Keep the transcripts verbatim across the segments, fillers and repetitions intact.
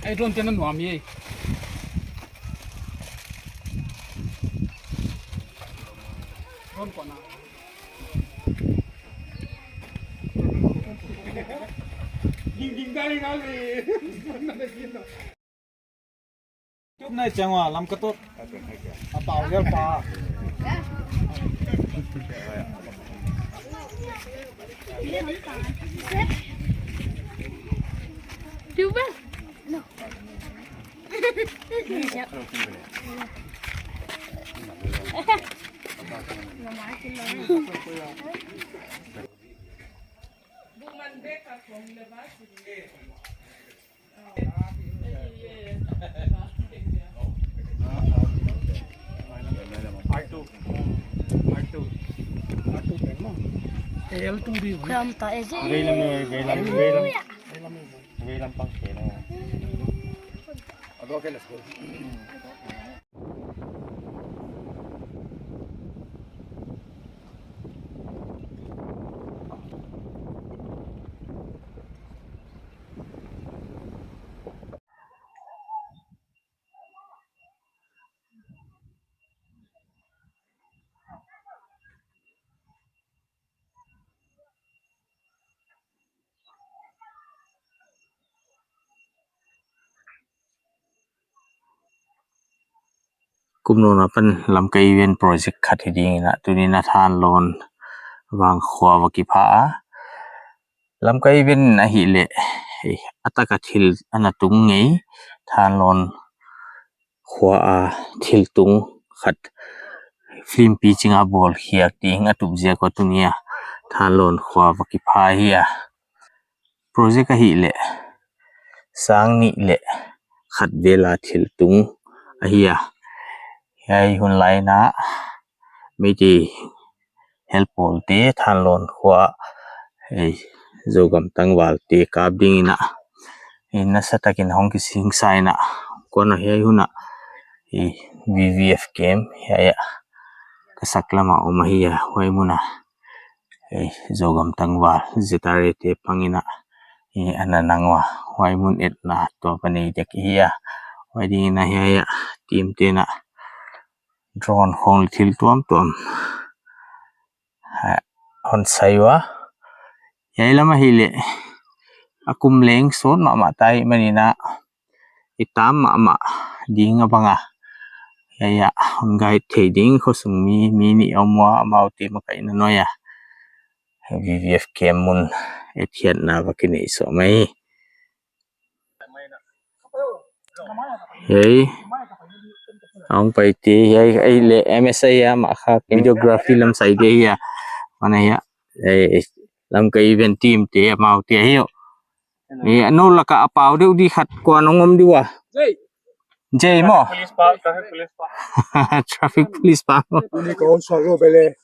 Ai, drone te na nuam e. Drone kona. Ding, ding, dai, dai. Nai chang wa lam ka tot. A pau lel pa. Tu ba? No. L two di. Khuam ta e je. Gailam e, gailam, gailam. Gailam pang ke na. Okay, let's go. Kum nung apan Lamka Event project khat hi ding in a, tuni'n a Thanlon Vangkhua va kipha a. Lamka Event ahihleh, eh, a tak a thil ana tung ngei, Thanlon khua a thil tung khat film pitching a bawl khiak ding a tup ziak a tuni'n a Thanlon khua va kipha hi a. Project ahihleh sang nih leh khat vel a thil tung ahi a. Hiai hun lai in a Meitei helpawlte Thanlon khua, eh, Zogam tangvalte kap ding in a, eh, nasa takin hong kisingsa in a, kuan a hiai hun a, eh, V V F camp hiai a ka sak lam a om ahi a, huai mun a, eh, Zogam tangval Z R A te pang in a, eh, ana nang ua, huai mun etna tua pa nei dek hi a, huai ding in a hiai a team te'n a drone khong thil tuamtuam, ha, hon sai ua. Hiai lam ahihleh a kum leng sawt mahmah ta ahihman in a, i tam mahmah ding a bang a. Hiai a hon guide thei ding khosung mi, mi nih om ua, amaute makaihna nuai a V V F camp mun etkhiatna va kinei sawm ahi. Hei. Ang pai te, hei, hei le, M S I a, mah kha, videography lam sai te hi a. Mana hi a. Hei, Lamka Event team te, amau te hi o. Hei, nou laka a pau deuh di khat kuan hong om di ua. Jay maw? Police pa, traffic police pa. Traffic police pa maw? Ini kau solo bele.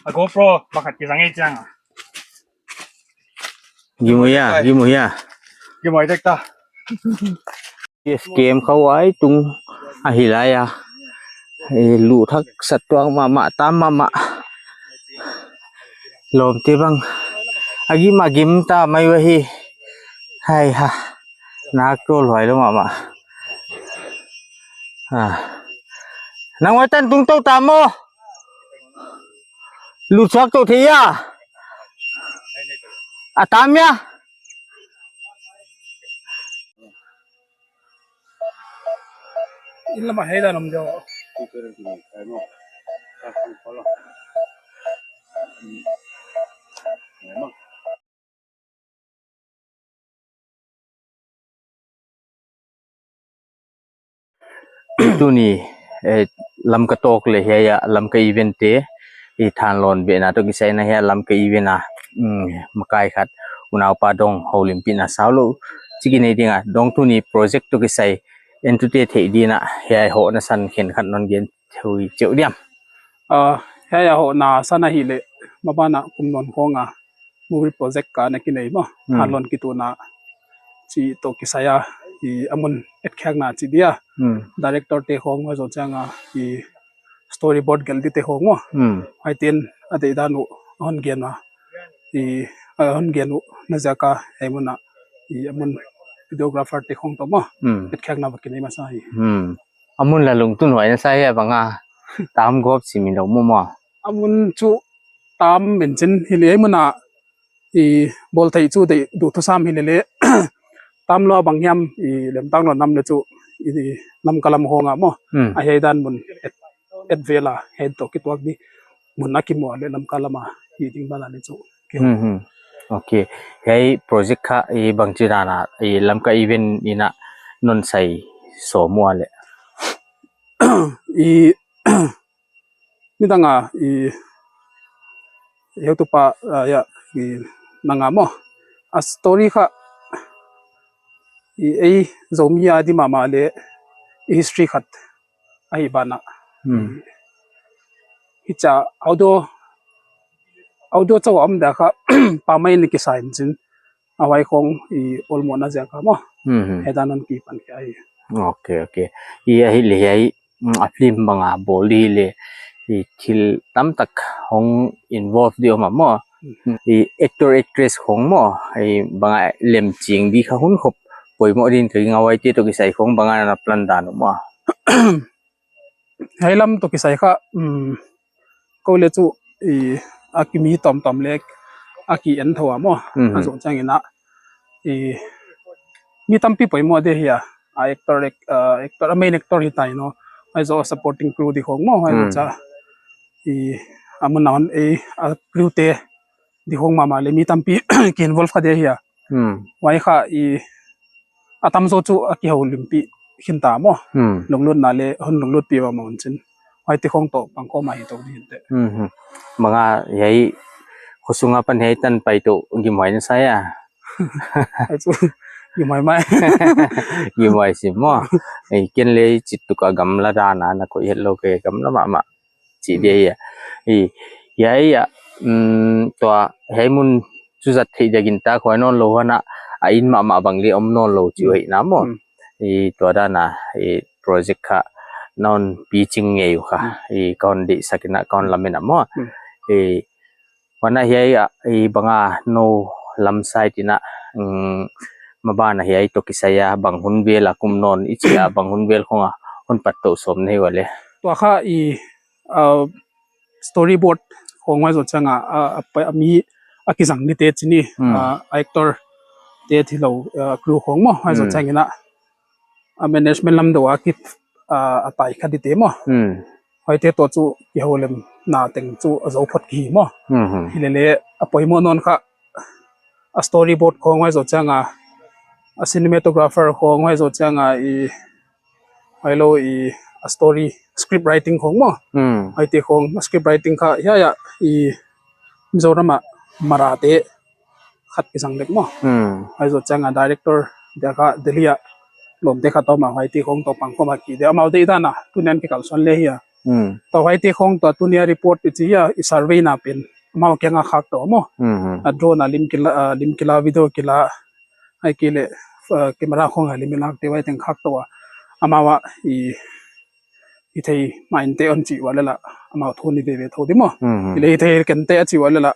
A GoPro pakhat kizang ei chiang a. Gimu hia, gimu hia. Gimu ai dek ta. Yes, camp khawng ai tung ahi lai a. Eh, luh thak sat tuak mahmah, tam mahmah. Lawmte bang a gim a gim ta mai ua hi. Hai ha. Nak tawlhuai lou mahmah. Ah. Nang huai tan tung tou ta maw. Luh suak tou thei a. A tam hia. Inn lam ah hei dan om deuh. Tuni, eh, Lamka Talk leh hiai a Lamka Event te i thanlon behna toh kisai in hiai a Lamka Event a, mm, makai khat, unaupa dong houlimpihna saulou chik i nei ding a, dong tuni project toh kisai entute theih dingin hiai hoihna san khenkhat non gen thei cheuh diam? Ah, hiai a hoihna san ahihleh, maban a kum nawn khong a movie project ka na kinei maw. Hmm. Thanlon kituhna chih toh kisai a, i a mun etkhiakna chih dia. Hmm. Director te khong huai zoh chiang a, i storyboard gelh dite khong maw. Hmm. Huaite'n a deihdan uh a hon gen a, i a hon gen uh na ziak a hiai mun a, i a mun videographer te khong toh maw. Hmm. Etkhiakna va kinei masa hi. Hmm. A mun la lungtup huai na sa hia bang a? Tam gawp sim in lou maw maw. A mun chu tam men chin hileh hiai mun a i bawl theih chu deih duh thusam hilele. Tam lou a bang hiam i lemtang lou nam leh chu i Lamka lam khong a maw. Hmm. A hiai dan mun et, et vel a hiai toh kituak di mun a kimu a leh Lamka lam a hi ding ban a leh chu. Hmm, hmm. Ok. Hiai project kha i bangchi dan a i Lamka Event in a non sai sawm ua leh? I nidang a i heutupa, ah, ya, i nang a maw. A story kha i ei Zomi a di mahmah leh i history khat ahi ban a. Hmm. Hichia audio, audio chauh a om dia kha pamai in kisa in chin. A huai khong i olmo na ziak a maw. Hmm, hmm. Hiai dan a hon kipan khia hi. Ok, ok. I ahihleh hiai, mm, a film bang a bawl di leh i thil tamtak hong involve di om a maw. Hmm. I actor actress khong maw, i bang a lemching di kha hun khop poimoh din ka gingta, huaite toh kisai khong bang a na plan dan uh maw. Hiai lam toh kisai kha, um, kou leh chu i a kimi tawmtawm leh a ki en thou a maw. Mhm. A zoh chiang in a i mi tampi poimoh di hi a, a actor, ac-, ah, actor, a main actor hi ta in aw. Huai zoh supporting crew di khong maw, huai zoh Hmm. chiang i a mun a hon ei a crew te di khong mahmah leh mi tampi ki involve kha di hi a. Hmm. Huai kha i a tamzaw chu a kihoulimpih khin ta maw. Hmm. Lunglutna leh hon lunglutpih mahmah un chin. Huaite khong toh pangkhawm a hi tou di hinte. Hmm, hmm. Bang a hiai khosung apan hiai tan pai toh gimhuai na sa hia? Ai chu gimhuai mai. Gimhuai sim maw. Ei ken leh chih tuh ka gamla dan a na koih het lou, ke gamla mahmah chih dia hia. I, hiai a, mm, tua hiai mun chu zat theih dia gingta khong nawn lou hana, a in mahmah bang leh om nawn lou chih Hmm. hoih na maw. Hmm. I tua dan a, i project kha non pitching ngei uh kha. Hmm. I kon di sak in a kon lamen a maw. Hmm. I huan a hiai a, i bang a nou lam side in a, mm, maban a hiai toh kisai a bang hun vel a kum nawn i chih a bang hun vel khong a hon pat tou sawm na hi ua leh? Tua kha i, ah, storyboard khong huai zoh chiang a, a, a, a mi a kizang dite chih ni, Hmm. ah, actor te thilou, ah, crew khong maw, huai zoh Hmm. chiang in a, a management lam deuh a ki, ah, a tai kha dite maw. Hmm. Huaite toh chu kihoulimna teng chu a zou phot ki hi maw. Hmm, hmm. Hilele a poimoh nawn kha a storyboard khong huai zoh chiang a, a cinematographer khong huai zoh chiang a i, huai lou i a story script writing khong maw. Hmm. Huaite khong a script writing kha hiai a i Mizoram a Mara te khat kizang dek maw. Hmm. Huai zoh chiang a director dia kha Delhi a lawmte khat om a, huaite khong toh pangkhawm a ki di a, amau deihdan a tuni'n kikalsuan leh hi a. Hmm. Tua huaite khong toh tuni a report i chih a i survey na pen amau kiang a khak tou maw. Hmm, hmm. A drone a lim kila, ah, lim kila, video kila, ahihkeileh, ah, camera khong a lim i lak te huai teng khak tou a. Amau a i, i thei main te hon chih ua leh la, amau thu ni veve thou di maw. Hmm, hmm. Hileh i thei ken te a chih ua leh la,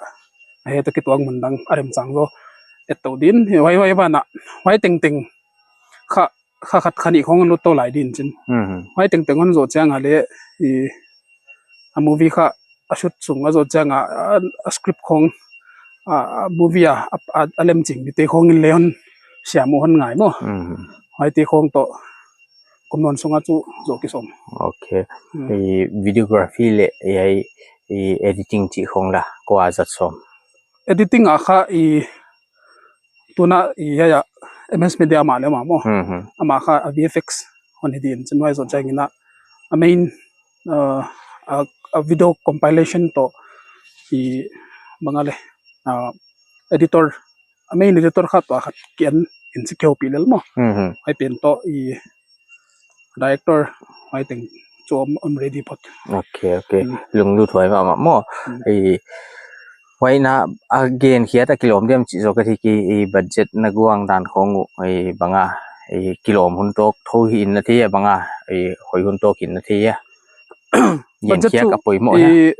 a hiai toh kituak mun dang a remchang zaw et tou din, huai, huai ban a, huai tengteng kha, kha khat kha nih khong lut tou lai din chin. Hmm. Huai tengteng hon zoh chiang a leh, i, a movie kha a shoot sung a zoh chiang a, a, a script khong, a, a movie a, a, a, a lemching dite khong in leh hon siam uh hon ngai maw. Hmm. Huaite khong toh Kum nuan sunga chu zou kisawm. Okay. Hmm. I videography leh i, i editing chih khong la kua zat sawm? Editing a kha i tuna i ya ya M S Media mah leh mah maw. Hmm, hmm. Amah kha a V F X hon hi din chin wai zon chang ina a main, uh, a, a video compilation toh i bang a leh, uh, editor, a main editor kha toh a khat kian in si keu pi lel maw. Hmm, hmm. Huai pen toh i director, huai teng chu om, om ready phot. Okay, okay. Hmm. Lunglut huai mahmah maw. Hmm. I huai na a gen khiat a kilawm diam chih zaw ka thei kei, i budget na guang dan khong uh, i bang a, i kilawm hun tawk thou hi in na thei a bang a, i hoih hun tawk hi in na thei a. Gen budget khiat chu ka poimoh i hia?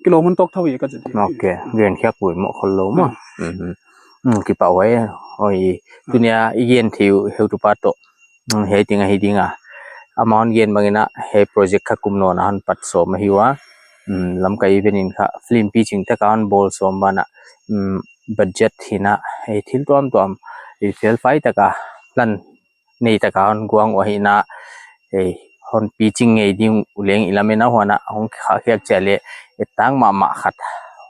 Kilawm hun tawk thou hi ka chi di. Okay, gen khiat poimoh khollou maw. Hmm. Mhm. Hmm, kipahhuai. Oi, tunia i gen thei uh heutupa toh. Hmm, hiai teng ahi ding a. Amah hon gen bang ina hiai project kha kum nuan a hon pat sawm ahi ua. Hmm, Lamka Event in kha film pitching tak a hon bawl sawm ban a. Hmm, budget hi ina, eh, thil tuamtuam, eh, felfai tak a plan nei tak a hon guang uh ahi ina, eh, hon pitching ngei ding uh leng i lamen a huan a hong khah khiak chia leh, eh, tang mahmah khat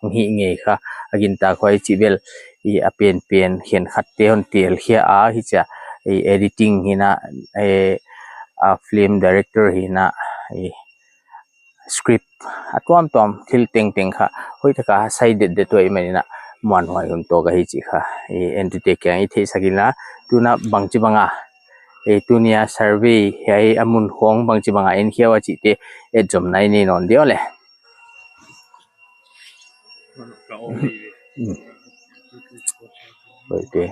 hong hih ngei kha. A gintak huai chih bel i a penpen khenkhat te hon tel khia a hi chia, eh, editing hi ina, eh, a film director hi ina, eh, script a tuamtuam thil tengteng kha hoih tak a sai detdet uh ahih man ina muanhuai hun tawk ahi chih kha i entute kiang i theihsak inla, tuna bangchi bang a, eh, tunia survey hiai a mun khong bangchi bang a en khia ua chihte etzawmna i nei nawn diam le. Hmm. Okay.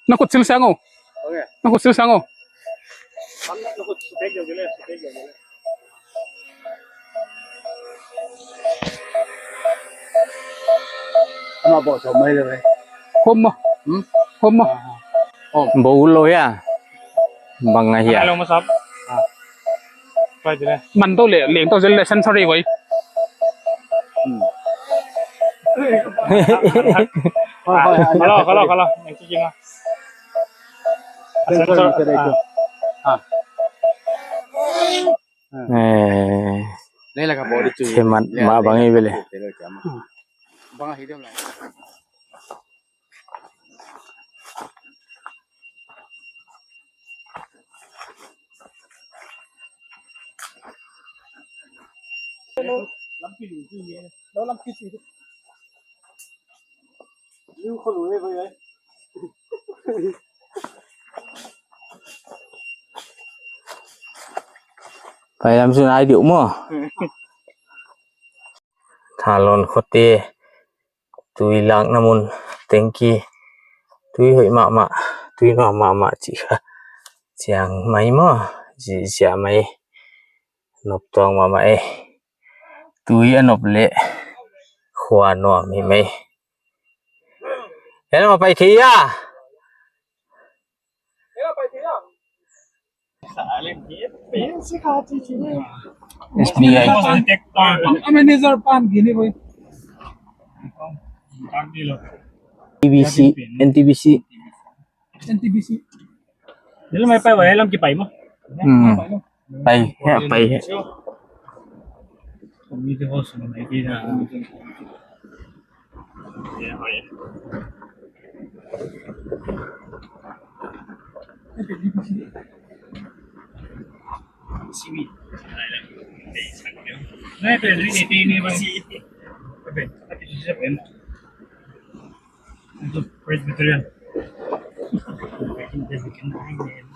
Na khut sil sang o. Na khut sil sang o. Ama bo so mai le. Hom ma. Hmm? Hom ma. Ah, hom. Bo lo ya. Bang a hia. Hello, what's up? Ah. Pai dile. Man to le, leng to zel le, sensory wai. Hmm. Hello, hello, hello. Yang kiki ma. Sensory, sensory. Ah. Eh. Lei la ka body tu. Chemat ma bang i bele. Bang a hi dem la. Pai lam sun ai diu maw. Thalon khote, tui lakna mun, tengki, tui hoih mahmah, tui nuam mahmah chih kha chiang mai maw, zi zia mai, nop tuak mahmah e. Tui a nop leh khua nuam hi mai. Hello, pai thei a. S B I. A manager pan gini boy. T B C, N T B C. N T B C. Hello, mai pai wai, hello, ki pai mo. Hmm. Pai, ya, pai. Community hall sung mai ki na. Ya, ya. Seaweed. Nai, pen ri ni ti ni ba. Pen, pen, pen. Itu Presbyterian. Pen, pen, pen.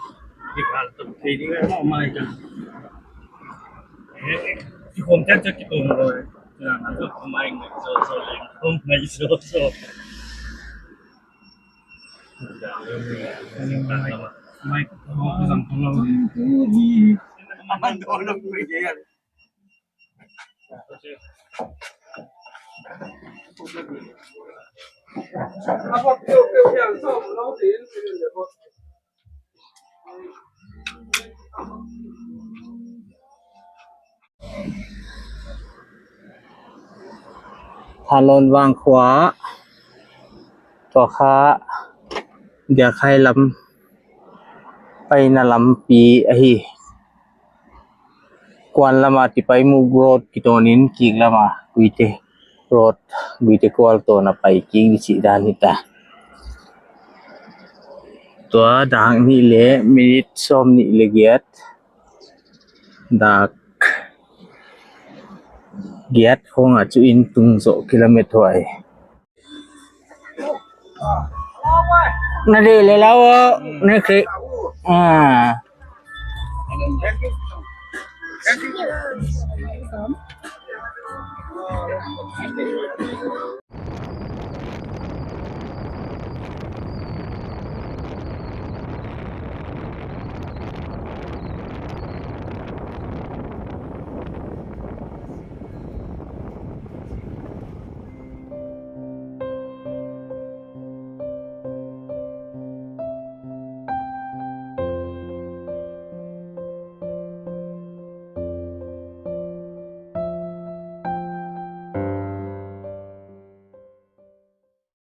Di kal tu, di kal tu, oh my God. Eh, di home chat chat kita orang. Nah, itu pemain so so lem. Home night so so. Thanlon Vangkhua, tua kha Diakkhai lam paina lampi ahi. Kuan lama Tipaimukh Road kitawnin kik lama Guite Road, Guite Kual tawna pai kik di chih dan hita. Tua dak nih leh minute sawmnih leh giat, dak giat khong a chu inn tung zoh kilometer huai. Na de le lau, na ke. Ah.